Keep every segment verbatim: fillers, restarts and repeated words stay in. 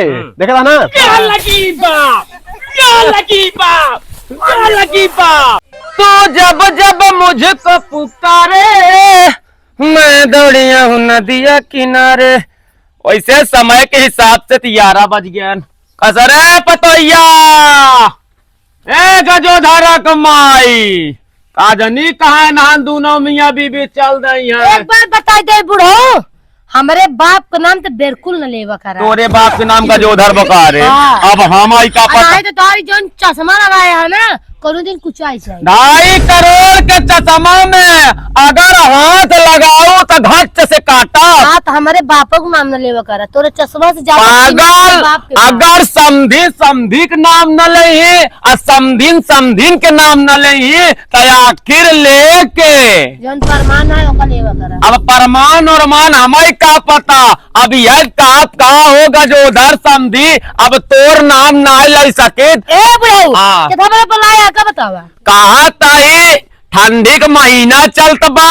हम्म। देखा था ना? क्या लकी बाप, क्या लकी बाप, क्या लकी बाप। तू जब जब मुझको पुकारे, मैं दौड़िया हूँ नदिया किनारे। वैसे समय के हिसाब से तो ग्यारह बज गया। कसरे पतोहिया, ए गजोधरा क माई, का जनी कहाँ नहान दूनो मियाँ बीबी चल दई है। एक बात बताई दे बुढ़ऊ, हमरे बाप के नाम तो बिल्कुल न लेवा करा। तोरे बाप के नाम गजोधर बका रे। हाँ। अब हम आई का अरे पता। आए तो तारी जौन चश्मा लगाए है ना, कोनो दिन कुछ आई जाए। ढाई करोड़ के चश्मा में अगर हाथ लगाऊ तो घच्च से काटा। हाँ, तो हमरे बापो के नाम न लेवा करा, तोरे चश्मा से ज्यादा कीमत पागल, तोरे बाप के बा। अगर समधी समधी के नाम न लेही, आ समधिन समधिन के नाम न लेही, त आखिर लेके जौन प्रमाण है, ओका लेवा करा। अब प्रमाण और मान हमें का पता। अब यह का, का हो गजोधर समधी, अब तोर नाम ना ले सकित। ए बुढ़ऊ, हाँ। कितना बड़ा बुलाया, का बतावा? कहा ताई, ठंडी के महीना चलत बा,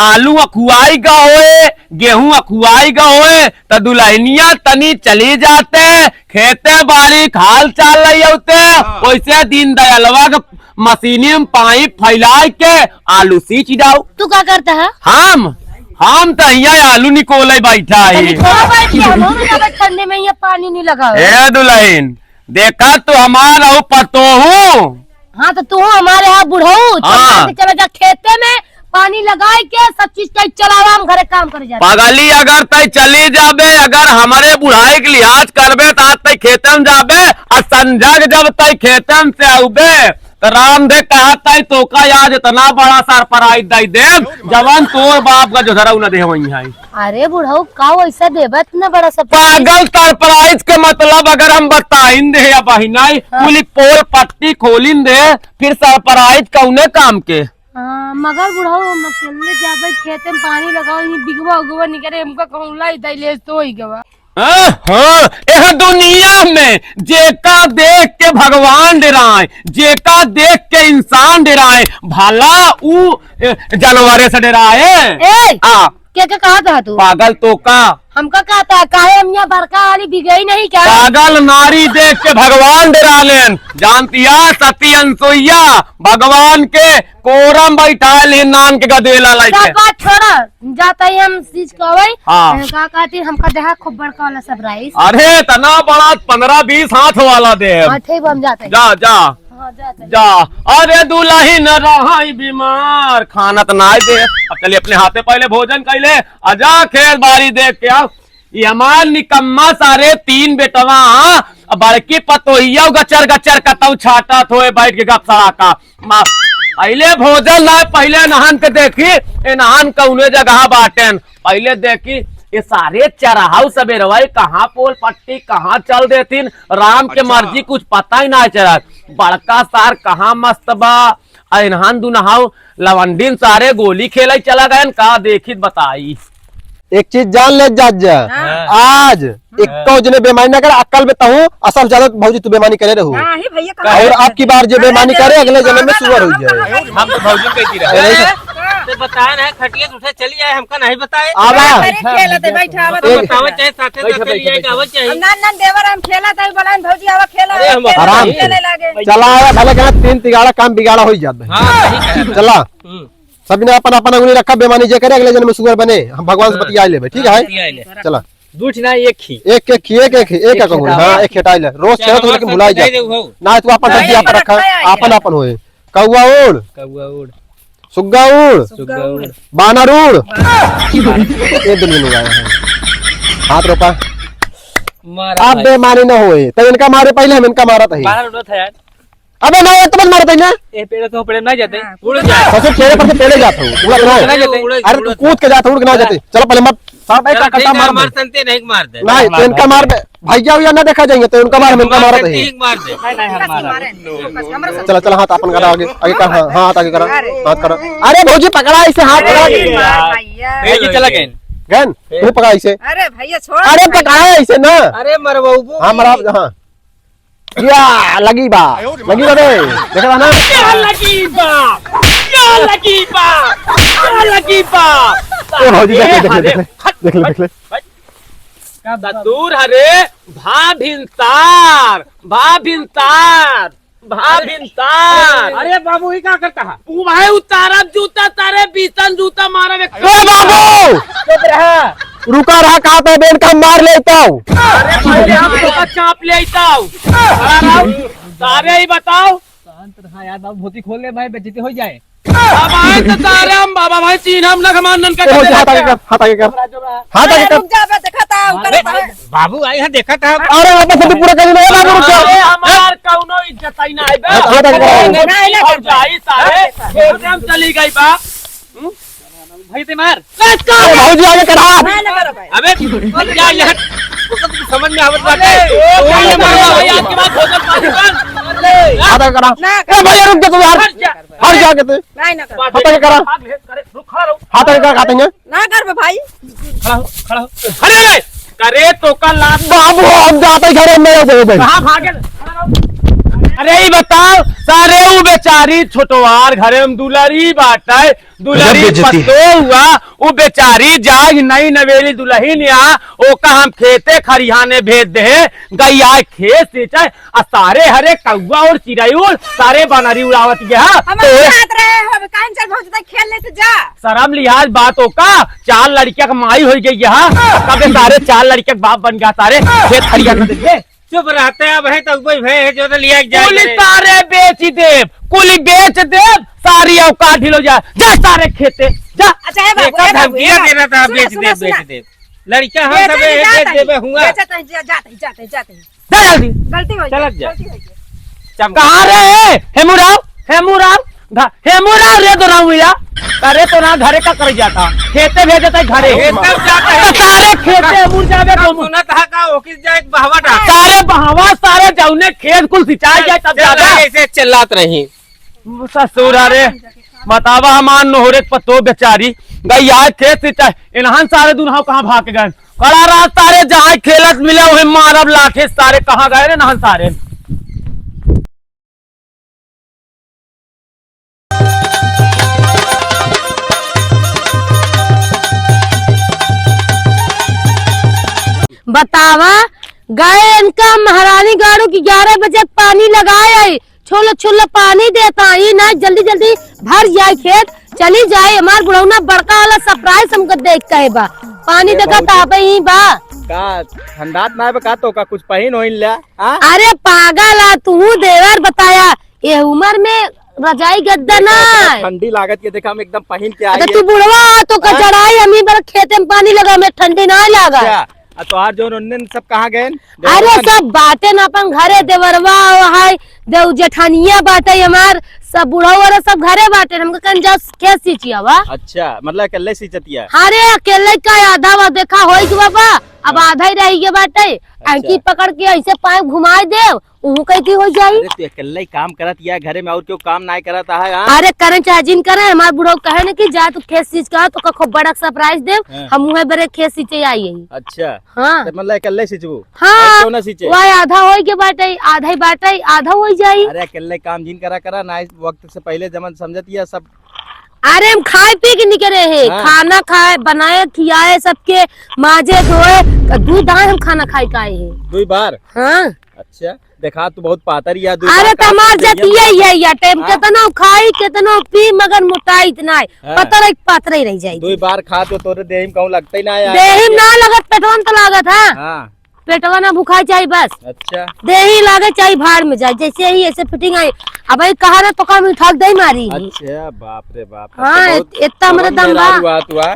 आलू अखुआई ग होए, गेहूं अखुआई ग होए, त दुलहिनिया तनी चली जाते, खेते बारी क हाल चाल लई अउते, हाँ। वैसे दीन दयालवा के मशीनी में पाइप फैलाए के आलू सींच जाओ। तू का करता है? हम, हम त हियाँ आलू निकोले बैठा है। निकोले बैठ के हम, हम जाबे ठंडी में ये पानी नहीं लगाओ। ए दुलहिन, देखा तू हमार अउ पतोहू। हाँ, तो तू हमारे यहाँ बुढ़ऊ, हाँ। चल के चला जा खेते में, पानी लगाए के सब चीज कई चलावा, हम घरे काम करे जाते। पगली, अगर तई चली जाबे, अगर हमरे बुढ़ाई के लिहाज करबे, त आज तई खेते में जाबे, और संझा के जब तई खेते में से आउबे, त राम दे कहा तई तोका आज इतना बड़ा सरप्राइज दई देब, जवन तोर बाप गजोधरऊ न दे वही है। अरे बुढ़ऊ, का वैसा देबत न बड़ा सब? पागल, सरप्राइज के मतलब अगर हम बताइन दे या बहिनाई, हाँ। कुली पोल पट्टी खोलिन दे, फिर सरप्राइज कौने काम के? हाँ, मगर बुढ़ऊ, हम अकेले जाबे खेते में पानी लगाओ, ये बिगवा उगवा निकरे, हमका कहूँ लाई दई ले तो ही गवा। हाँ, हाँ, यह दुनिया में जेका देख के भगवान डराए, जेका देख के इंसान डराए, भला ऊ, ए, जानवरे से डराए। ए, आ, के, के कहत ह तू? पागल तोका। हमका कहत ह, काहे हम यहाँ बड़का वाली बिगई नहीं क्या? पागल, नारी देख के भगवान डरा लेन। जानतिया सती अनसुईया भगवान के कोरम बैठाए ले नान के गदेला लइके। सब बात छोड़ा, जाता ही हम चीज कहवे। हाँ। ए, का कहती, हमका देहा खूब बड़का वाला सरप्राइज। अरे, इतना बड़ा, पन्द्रह बीस हाथ वाला दे। हाँ, ठीक बा, हम जाते हैं। जा, जा। हाँ, जाते हैं। जा। अरे, दुलहिन रहई बीमार, खाना त नाय दे। अब चलिए, अपने हाथे पहले भोजन कइले, आ जा खेत बारी देख के आओ। ये हमार निकम्मा सारे तीन बेटवा, हाँ, अब बड़की पतोहिया गचर गचर कतौ छाटत होए बैठ के गप सड़ाका। मा-, पहिले भोजन लाए, पहिले नहान के देखी, ए नहान कौने जगह बाटेन। पहिले देखी, ये सारे चरहाऊ सबेरवा कहाँ पोल पट्टी, कहाँ चल देतीन, राम के अच्छा। मर्जी कुछ पता ही ना चला। बड़का सार कहाँ मस्त बा, आ इन्हान दुनहाऊ लवंडीन सारे गोली खेले चला गयन, का देखित बताई। एक चीज जान ले जात जा, हाँ। आज हाँ। इक्को जने बेमानी ना कर, अक्कल में तहूँ, असल ज्यादा भौजी तू बेमानी करे रहू। हाँ, ही भैया, कहाँ और अब की बार जे बेमानी करे, अगले जन्म में सुअर हो जाए। हम तो भौजी कहती रहे। अरे, तो बताए ना, खटिया से उठे चली आए, हमका नहीं बताए। आवा। अरे, खेलत है, बैठा, आवा। तो एक बतावे चाहे साथे बैठा, साथे बैठा, ले आए, बैठा। आवे चाहे। हम नान नान देवर, हम खेलत है, बोला, "भौजी, आवा, खेला, अरे, हम खेला, आराम खेले से। लागे।" चला आवा, भले कहा तीन तिगाड़ा काम बिगाड़ा हो जात भाई। हाँ, ठीक है। चला। हम्म। सब जने अपन अपन अंगुली रखा, बेमानी जे करे, अगले जन्म में सुअर बने, हम भगवान से हाँ। बतिया लेबे, ठीक है? बतिया ले। चला। दू ठे ना, एक ही। एक, एक ही, एक, एक ही, एक एक एक अंगुली, हटाओ। हाँ, एक हटाई ले। रोज चाहे खेलत हो, हमारे लेकिन साथ भुलाई जात। जाए हो। ना, तू अपन नहीं, रखिया, अपन अपन रखा, रखा है। अपन अपन होए। कौआ उड़। कौआ उड़। सुग्गा उड़। सुग्गा उड़। बानर उड़। बानर। ये दुनिया में आया है। हाथ रोका। मारा आप भाई। बेमानी ना होए, तो इनका मारे पहले, हम इनका मारत है। बानर उड़त है यार। अबे ना, ये तो मत मारत है ना। ए, पेड़ तो पेड़ ना जाते। हाँ, उड़ जा। ससुर, पेड़ पर से पेड़े जात हो, उड़त ना हो। ना जाते। अरे, तू कूद के जात हो, उड़ के ना जाते। चलो, पहले मत, साहब, एक चलो, कट्टा ठीक है, मार दे। मार सकते, नहीं मार दे। नहीं, तो इनका मार दे। भैया, भैया ना देखा जाएंगे, तो उनका मार, हम इनका मार मारत है। ठीक मार दे। नहीं, नहीं, हम मारा। चला, चला, हाथ अपन करा आगे, आगे कर, हाँ, हाथ आगे करा, अरे। हाथ करा। अरे भौजी, पकड़ा इसे, हाथ पकड़ा। अरे यार। भैया, चला गए। गन, तू पकड़ा इसे। अरे भैया, छोड़ अरे भैया। पकड़ा इसे ना। अरे मरवाबू हाँ, की। मरा, हाँ। या, लगी बा, लगी बा बे, देखा बा ना? क्या लगी बा? क्या लगी बा? क्या लगी बा? ए भौजी, देख ले, देख ले, देख ले, देख ले, देख ले। का बाबू? ससुर हरे, भा भिनसार, भा भिनसार, भा अरे, भिनसार। अरे बाबू, ई का करता है? ऊ भाई उतारब जूता, तारे बीसन जूता मारब एक। ए बाबू! चुप रहा। रुका रहा, कहा था बेन का मार लेता हूँ। अरे पहले हम तोका चाप लेता हूँ। खड़ा रहो। तारे ही बताओ। शांत रहा यार बाबू, भोती खोल ले भाई, बेइज्जती हो जाए। अब आए तो तारे हम बाबा भाई चीन हम ना हमार ननका ए, के हाथ आगे कर, हाथ आगे कर। हाथ आगे ए, कर। रुक जा, बे, देखा था, उ अरे करता है। बाबू, आई है, देखा था। अरे, वापस से पूरा कर ले, ए, बाबू, रुक जा। अरे, हमार कौनो इज्जत ही ना है, बे। हाथ आगे कर। नहीं, नहीं, नहीं, जाई सारे, एकदम चली गई बा। हम्म? भाई ते मार। Let's go। अरे, भौजी आगे करा। नहीं, नहीं, नहीं, नहीं। अबे, क्या यार? उसको तो समझ में आवत बात है। अरे, ओ, भाई, ये मारो, मारो, भाई, आपके बाद भोजन पानी बंद। हाथ आगे करा। ना, ए, भैया, रुक जा तू यार। हट जा। हट जा के तू। नहीं, ना कर। हाथ आगे करा। भाग ले, अरे, रुक, खड़ा रहो। हाथ आगे करा, खाते हैं। ना कर बे भाई। खड़ा हो, खड़ा हो। अरे, अरे, तोका लात। बाबू, हम जाते घरे में, मेरे से भाई। कहाँ भागे? खड़ा रहो। अरे, ई बताओ, सारे ऊ बेचारी छोटवार घरे में दुलरी बाटे, दुलरी गजब बेइज्जती। पतो हुआ, ऊ बेचारी जाए नई नवेली दुलहिन या, ओका हम खेते खरिहाने भेज दे, गइया खेत सींचे, आ सारे हरे कौआ और चिरई उड़, सारे बनरी उड़ावत गया। हम तो जात रहे हो, काहे चल भौजी तक खेल लेते जा। शर्म लिहाज बात हो का? चार लड़किया के माई होई गई है। कबे सारे चार लड़किया के बाप बन गया, सारे खेत खरिया कर देते। चुप रहते अब है तो कोई भय है जो तो लिया के जाए कुल करे। सारे बेच देब, कुल बेच देब, सारी औकात ढील हो जाए। जा सारे खेते, जा। अच्छा, ए बाबू, देखा ए बाबू, धमकियां ए बाबू। दे रहा था, सुना, बेच सुना, देब, बेच सुना। देब। लड़का हम बेचे सबे के एक जात बेच है। देबे हुआ। बेचे तो जा-, जात है, जात है, जात है। चल जल्दी। गलती हो चल गई, जा। गलती हो गई। चमका। कहाँ रे? हेमू राव, हेमू राव, घ-, हेमू राव रे दोराऊ मिला। अरे तो ना घरे का कर जाता, खेते भेजता है घरे। खेते जाता है। तो सारे खेते हेमू जावे तब तो। सुनत हा का ओकिस जाए बहवा डाल। सारे बहवा, सारे जौने खेत कुल सिंचाई जाए तब चल जाता। रहे, ऐसे चिल्लात रही। ससुर रे, बतावा हमार नोहरे के पतो बेचारी, गई आए खेत से चाहे, इन्हन सारे दुनहाव कहाँ भाग गए? खड़ा रहा सारे, जहाँ खेलत मिले वही मारब लाठे सारे, कहाँ गए रे नहन सारे? बतावा, गए इनका महारानी गाड़ू की ग्यारह बजे पानी लगाए आई, छोलो छोलो पानी देता, ई ना जल्दी जल्दी भर जाए खेत, चली जाए। हमार बुढ़ौना बड़का वाला surprise हमको देख कहे बा, पानी ए देखा भौजी। तापे ही बा। का ठंडात ना बा का तो का कुछ पहिन होइन ल्या? हाँ? अरे पागल आ तू देवर बताया, ये उम्र में रजाई गद्दा देखा, ना इतना है। ठंडी लागत के देखा, हम एकदम पहिन के अच्छा, आइए। तू बुढ़वा हो, तो का हाँ? जड़ाई, हम ही बड़ा खेते में पानी लगा, हमें ठंडी ना लागा। अच्छा, आ तोहार जौन उन्नन सब कहाँ गए? अरे देवरवन? सब बाटे ना अपन घरे, देवरवा है, देव जेठानिया बाटे हमार, सब बुढ़वा वाला सब घरे बाटे। हमको कन जाओ खेत सींचिया बा। अच्छा, मतलब अकेले सींचतिया? अरे अकेले का आधा वा देखा होई गवा बा, अब हाँ। आधा ही रह गया बाटे। अच्छा। अंकी पकड़ के ऐसे पाइप घुमाई देव, उहू कइती हो जाई। अरे, तू अकेले ही काम करत या घरे में, और क्यों काम नाय करत है, हाँ? अरे, करे चाहे जिन करे, हमार बुढ़ऊ कहे न कि जा तू खेत सींच के आ, तो का खूब बड़ा surprise देव, हाँ। हम उहे बरे खेत सींचे आई हई। अच्छा। हाँ। तो मतलब अकेले सींचबू? हाँ। और क्यों ना सींचे? वह आधा होई के बाटे, आधा ही बाटे, आधा होई जाई। अरे, अकेले काम जिन करा करा ना, इस वक्त से पहले जमन समझत या सब। अरे, हम खाए पी के निकरे हैं, हाँ। खाना खाए, बनाए, खियाए सबके, माजे धोए, दू दान हम खाना खाए के आए हैं। दू बार? हाँ। अच्छा। देखा, तू बहुत पातर या, दू अरे, बार तो हमार खाती है, जतिया ये, ये टाइम हाँ? केतनो खाई, केतनो पी, मगर मोटाई इतना है। हाँ। पतरे, पतरे रह जाई। दू बार खा तो तोरे देही में कहूँ लगते ही ना है। देही में ना लगत, पेटवा में तो लागत है। हाँ। पेटवा ना भुखाई चाही बस। अच्छा। देही लागे चाही भाड़ में जाए, जैसे ही ऐसे fitting आई। अब ये कहा ना तो का हम ठग दे मारी। अच्छा, बाप रे बाप, तब तो हाँ, बहुत इत-, इतना दबंग मेरा दम बा। मेहरारू आ तू, आ।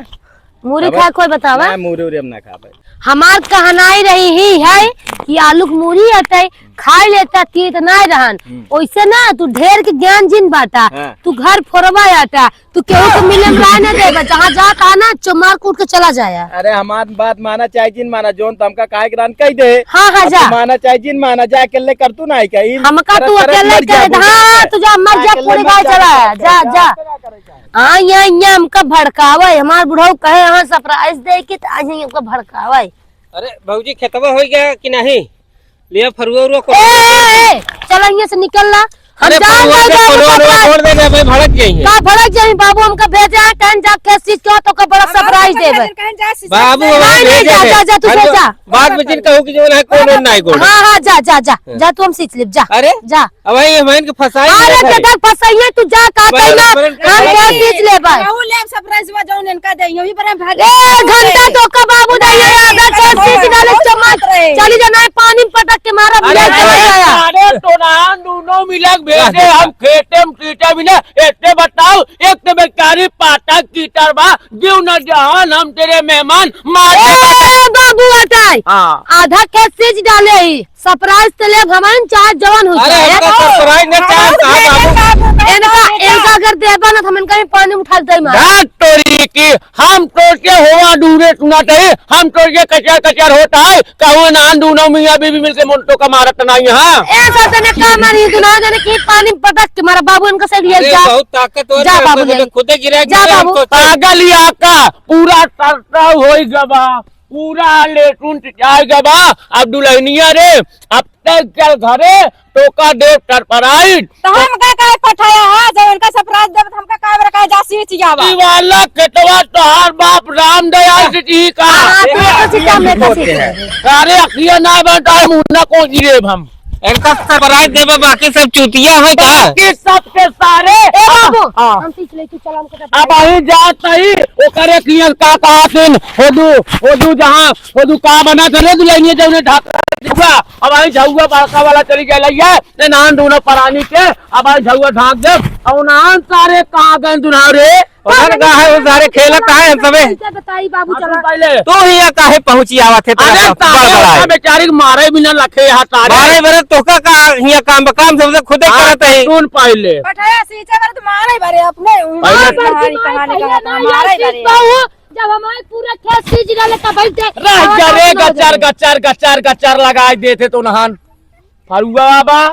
मूरी अबे, खाए कोई बतावा? ना, मूरी उरी हम ना खाबे। हमार कहनाई रही ही है कि आलू के मूरी हटे, खाई लेता तीत नाय रहन। हम्म। ओइसे ना, तू ढेर के ज्ञान जिन बाटा, हाँ। तू घर फोरवा आटा, तू केहू के मिले में राय ना देबा, जहाँ जाता ना, चो मार कूट के चला जाया। अरे, हमार बात माना चाहे जिन माना, जोन तो हमका काहे के रान कह दे। हाँ, हाँ, अब जा। तू माना चाहे जिन माना, जा अकेले कर तू ना आई कहीं। हमका तू अकेले कह दे, हाँ, तू जा, मर जा, पूरी गाय चला, जा, जा। हाँ, यहाँ, यहाँ हमका भड़कावे, हमार बुढ़ऊ कहे, हाँ, surprise दे के, त आज यहाँ हमका भड़कावे। अरे, भौजी, खेतवा हो गया कि नहीं? लिया फरुआ उरुआ को। ए, ए, ए, चल, यहाँ से निकल ला। हम अरे जान बाबू, रहे हमका बाबू, कोनो ना सरप्राइज। छोड़ दे रे भाई, भड़क गई है। का भड़क जाई बाबू, हमका भेजे हैं, कहीं जा खेत सींच के हो तो का बड़ा हम सरप्राइज आपको देबे। कहे, कहीं जा सींच बाबू, के। हमारे नहीं, नहीं, भेजे जा, हैं। जा, जा, तू अरे जा, जा। बाद में जिन कहू कि जो है, कोनो ना है, कोनो। हाँ, हाँ, जा, जा, जा, हाँ। जा, तू हम सींच लेब, जा। अरे? जा। अब भाई, हम इनके फंसाई अरे, नहीं है। केकर फंसाई है, तू जा, का भाई, कहना, हमारे हम खेत सींच लेबे। कहू लेब सरप्राइज बा, जौन इनका दे, यही पर हम भाग ए, घंटा तो का बाबू दे, ये आधा खेत सींच डाले, चम्मच, चली जाना है, पानी में पटक के मारा, अरे, ले चला जाया। अरे, तोरान दोनों मिलक भेजे, हम खेते में कीटा भी ना, एते बताओ, एक तो बेचारी पाटा कीटर बा, जीव न जहान, हम तेरे मेहमान, मार ए, बाबू अटाई। हाँ। आधा खेत सींच डाले ही, सरप्राइज तो लेब हमन, चाहे जवन हो अरे, जाए। हमका सरप्राइज ने चाहे, हाँ, कहा बाबू? इनका, इनका अगर देबा ना, तो हम इनका ही पानी में उठा के दे मार। धात तोरी की, हम तोर के होवा दूरे सुनत है, हम तोर के कचर कचर होत है, कहूँ नान दूनो मियाँ बीबी मिलके मोंटो का मारत नहीं है। ऐसा तने का मारी, दुना जने की पानी में पटक के मारा बाबू, इनका से लिए अरे, जा। बहुत ताकतवर जा है, बाबू, हमने ले। खुदे गिरा जा दिया बाबू। हमको। पागल या का, पूरा तरता होई गबा, पूरा लेटून चिचाई गबा। अब दुल्हनिया रे, अब तक चल घरे, तोका देव सरप्राइज। तो हमका काहे पठाया है? जब उनका सरप्राइज देब, तो हमका काहे बरे कहे जा सींच जावा? ई वाला खेतवा तोहार बाप राम दयाल से जी का। हाँ, तू तो चिंता में तो सींच। अरे अखिया ना बनता है, मुन्ना को गिरे हम। इनका सरप्राइज देबे, बाकी सब चूतिया है का? बाकी सबके सारे। ए बाबू, हाँ। हम सींच ले, तू चल, हमको अब आई जात ही, ओकरे किया का कहा दिन, होदू, होदू जहाँ, होदू का बना करे दुल्हनिया जौने ढाका। अब आई झउआ बड़का वाला चली गया लइया, ने नान दूनो परानी के, अब आई झउआ ढाक दे, और नान सारे कहाँ गए दुल्हा रे? उधर का है, वो सारे खेलत है, हम सबे। कैसे बताई बाबू, हाँ, चला। तू पहले। तू हिया काहे पहुँची आवत है, अरे, तेरा तारे बड़बड़ाए। ओका बेचारी के मारे बिना लखे यहाँ तारे। मारे बरे तोका का हिया काम, काम सबसे खुदे हाँ, करत है। सुन पहले। पठाया सींचे बरे तो मारे बरे अपने। पहले। हाँ, बड़की माई, कहानी पहले कहत ना मारे यार, बरे। सींच पाऊ, जब हमारे पूरा खेत सींच डाले तब बैठ जाए। रह जा रे, हाँ, गचर, गचर, गचर, गचर लगाए देते तो नहान। फरुआ बाबा,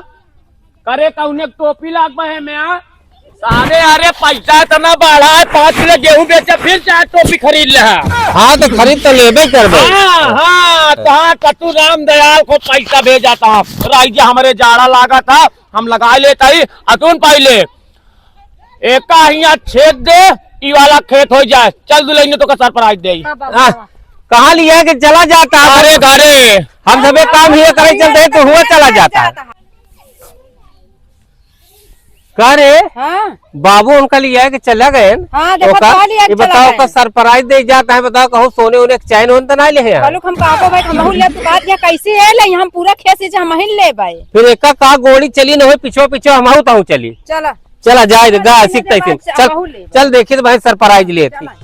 करे कौने के टोपी लाग बहे में, आ? सारे, अरे, पैसा इतना बढ़ा है, पाँच किलो गेहूं बेचे, फिर चार टोपी खरीद ले है। हाँ, तो खरीद तो लेबे करबे। हाँ, हाँ, तो हाँ, कतू राम दयाल को पैसा भेजा था, राइजा हमरे जाड़ा लागा था, हम लगा लेता ही, अतुन पाई ले। एका हियाँ छेद दे, ई वाला खेत हो जाए। चल दुल्हनिया, तोका सरप्राइज दे। हाँ, बाबा। आ, कहाँ लिया के चला जाता है? अरे घरे। हम सबे काम हिया करे चलते हैं, तो हुआ चला जाता है। का रे? हाँ। बाबू उनका लिया के चला गए। हाँ, देखो, ओका, तो लिया ये चला बताओ, गए। का सरप्राइज दे जाता है, बताओ, कहूँ सोने उन्हें चैन होन तो ना ले हैं? कल हम कहा भाई, हम ले, तू बात यहाँ कैसे है ले, हम पूरा खेत से हम ही ले भाई। फिर एका का गोड़ी चली न हो, पिछो पिछो हम ताऊ चली। चला। चला जाए दे, चल, गा, ठीक है, सीखता ही बात फिर। से चल, हमहू लेब। चल देखी तो भाई सरप्राइज लेत ही। चला।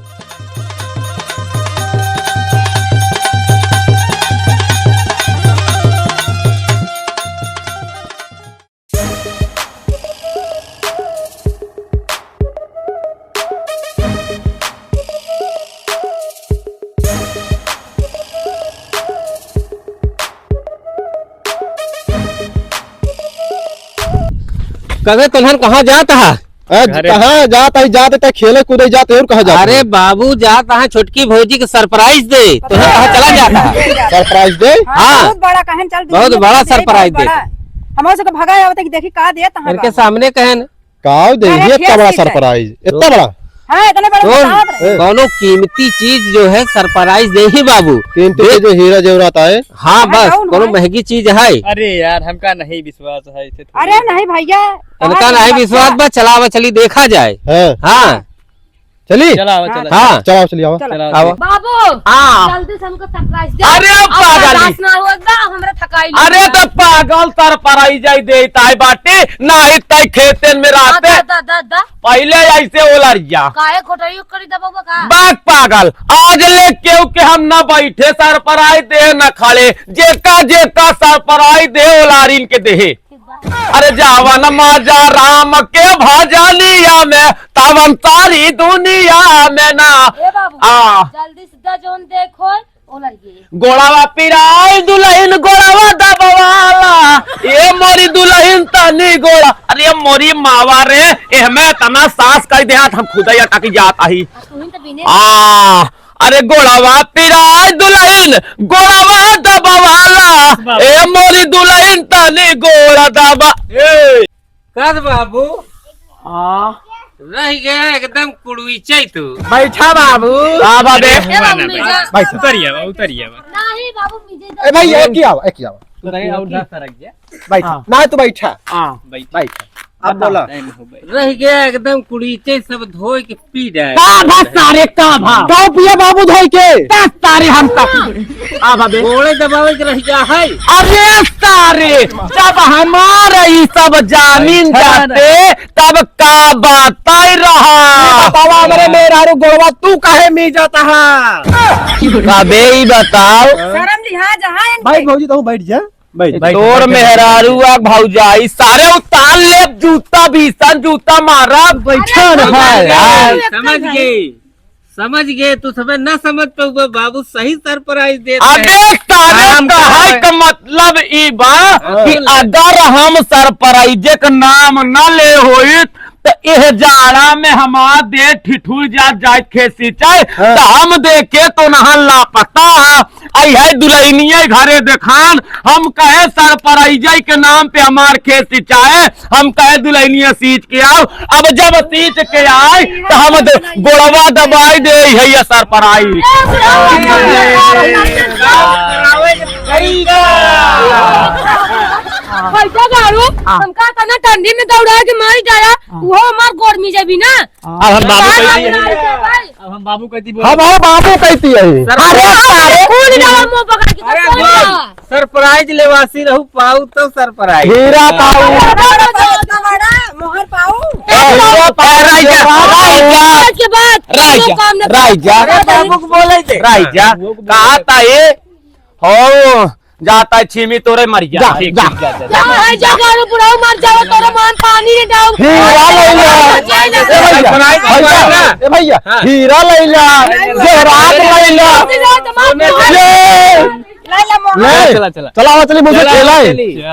कहे तोहन कहाँ जात हा? अ, घरे। कहाँ जात है? जात है, खेले कूदे जात है, और कहाँ जात अरे है? बाबू, जात हा छोटकी भौजी के सरप्राइज दे। तोहन कहाँ चला जात हा? सरप्राइज दे? हाँ, हाँ। बहुत बड़ा कहन, चल, बहुत दुनिया बड़ा में सरप्राइज बहुत दे। बड़ा। हम उसे तो भगा आवत है कि देखी का देत है उनके बाबू। सामने कहन। का दे? अरे, ये इतना बड़ा ठीक है। सरप्राइज, इतना बड़ा? हाँ, इतने बड़े सुन, बतावत रहे। ए। कौनो कीमती चीज जो है सरप्राइज दे ही बाबू। कीमती दे। चीज जो हीरा जेवरात आए। हाँ, हाँ, बस, जाओ ना कोनो भाई। महंगी चीज है। अरे यार, हमका नहीं विश्वास है इसे थोड़ी। अरे नहीं भैया, इनका कहाँ नहीं विश्वास बा, चलावा चली देखा जाए। हाँ। हाँ। चली? चला, आवा, हाँ। चला। हाँ। चलाओ, चली आवा। चला। चला, आवा। ठीक। बाबू, हाँ। जल्दी से हमको सरप्राइज दे। अरे, अब पागल बर्दाश्त ही। ना होत बा, हमरा थकाई अरे, लगी तो बा। पागल सरप्राइज आई देता है बाटे, ना इतना खेतन में हाँ, रहते। दा, दा, दा, दा। पहले ऐसे ओलरिया। काहे खोटई करी दा बबुआ का? बाग पागल, आज ले केहू के हम ना बैठे सरप्राइज दे, ना खड़े, जेका, जेका सरप्राइज दे, ओलारिन के देहे। अरे जावन माजा राम के भजनिया में, तवन सारी दुनिया में ना। ए बाबू, आ। जल्दी से द जोन देखो, ओ लड़की। गोड़वा पिराई दुल्हन गोड़वा दबवाला, ए मोरी दुल्हन तनी गोड़ा, अरे मोरी मावा रे, एहमे तना सास कह देहात हम खुदा अटक जात आही। आ, तू ही तो बिने आ, अरे गोड़वा पिराय दुल्हन, गोड़वा दबावाला, ए मोरी दुल्हन तनी गोड़ दबा। ए। तब बाबू, हाँ। रह गया एकदम कुड़ुइचै तू। बैठा बाबू। हाँ बाबे। ए बाबू, मिजा। बैठा। उतरिया बा, उतरिया बा। नहीं बाबू, मिजे ए भैया, एक ही आवा, एक ही आवा। उतरिया, उठा सरक जा। बैठा। हाँ। ना तू बैठा। हाँ। बैठ। बैठा। अब बता। बोला। टाइम हो गया। रह गया एकदम कुड़ुइचै सब धोए के पी जाए। का भा सारे, का भा? का पिया बाबू धोए के? का सारे हम तक। आ बाबे। गोड़े दबावे के रह गया है। अरे सारे, जब हमार ई सब जानिन अच्छा, जाते, तब का बात रहा? ये बतावा, हमरे मेहरारू गोड़वा तू काहे मीजत हा? अबे ई बताओ। शर्म लिहाज है इनके। बैठ भौजी, तू बैठ जा। बैठ। बैठ, तोर बैठ, मेहरारू बैठ। आ भौजाई, सारे उतार ले, जूता भीषण, जूता मारा। बैठा अरे, ना समझ है। गए, समझ गए। समझ गए, तू सबे ना समझ पउबे, बाबू सही सरप्राइज देत है। अबे सारे, आराम से कहे है। का मतलब ई बा हाँ। कि अगर हम सरप्राइजे के नाम ना ले होइत, त एह जाड़ा में हमार देह ठिठुर जात, जाइत खेत सिंचाई, हाँ। त हम देखे तो नहा लापता है। आई है दुल्हनिया घरे देखान, हम कहे सरप्राइजे के नाम पे हमार खेत सिंचाए, हम कहे दुल्हनिया सींच के आओ। अब जब सींच के आए तो हम द-, गोड़वा दबाई दे है ये सरप्राइज। बैठा गाड़ू, हाँ। हमका तना ठंडी में दौड़ा के मारी डाला, हाँ। वो हमार गोड़ में जबी ना। अब हम बाबू का कहती है। नाम है भाई? अब हम बाबू कहती बोल। हम हो बाबू कहती है। सर, अरे सारे, कौन डाला मुंह पकड़ के अरे तो बोल। सरप्राइज लेवासी रहू, पाऊ तो सरप्राइज। हीरा पाऊ। बड़ा, बड़ा, बड़ा, मोहर पाऊ। हीरा पाऊ, राजा, राजा। आज के बाद राजा, जो काम न राजा। अरे बाबू को बोले थे। राजा, वो को बोले कहा थे। था ये? हो, जाता है छीमी तोरे मर जा। जा, ठीक, जा। ठीक, जा, जा, जा। जा, है, जा, गाड़ू बुढ़ाऊ मर जाओ, तोरे मान पानी रे डाऊ। हीरा लैला। जा, जा, ए भैया, जा, जा, भैया, जा। ए भैया, हाँ। हीरा लैला, जेवरात लैला। जा, जा, जा, जा। ले। लैला मोहर। ले। चला, चला। चला, चली, मुझे चला, खेला है। चली।